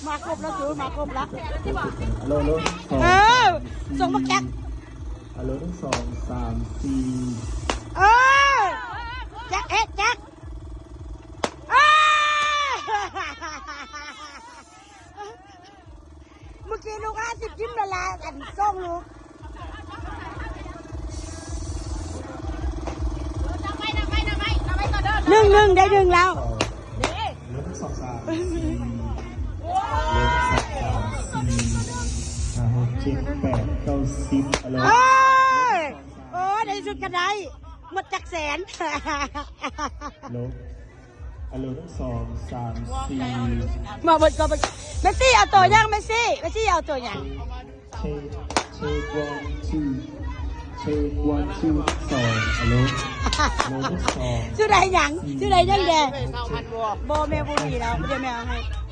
ມາຄົບແລ້ວ ມາຄົບແລ້ວ ອາໂລ ໂລ ເອີ ສົ່ງບັກຈັກ ອາໂລ ໜຶ່ງ ສອງ ສາມ ສີ່ ເອີ ຈັກເຮັດຈັກ ເອີ ມື້ກີ້ລູກຫ້າສິບຖິ້ມລະລາຍ ອັນສອງລູກ ໜຶ່ງໜຶ່ງ ໄດ້ໜຶ່ງແລ້ວ ເອີ ໜຶ່ງ ສອງ ສາມ ສີ່ ເອີ ຫ້າ ຫົກ ເຈັດ ແປດ ເກົ້າ ສິບ ອາໂລ ເອີ ໂອ້ ໃນທີ່ສຸດກໍໄດ້ ໝົດຈັກແສນ ອາໂລ ອາໂລ ໜຶ່ງ ສອງ ສາມ ສີ່ ມາເບິດກໍເບິດ ເມສຊີ້ເອົາໂຕຫຍັງ ເມສຊີ້ ເມສຊີ້ເອົາໂຕຫຍັງ ເທກ ເທກ ເທກ ວັນ ທູ ເທກ ວັນ ທູ ສອງ ອາໂລ ອາໂລ ໜຶ່ງ ສອງ ຊື່ໄດ້ຫຍັງ ຊື່ໄດ້ຫຍັງແດ່ ບໍ່ ແມ່ບໍ່ມີແລ້ວ ດຽວແມ່ເອົາໃຫ້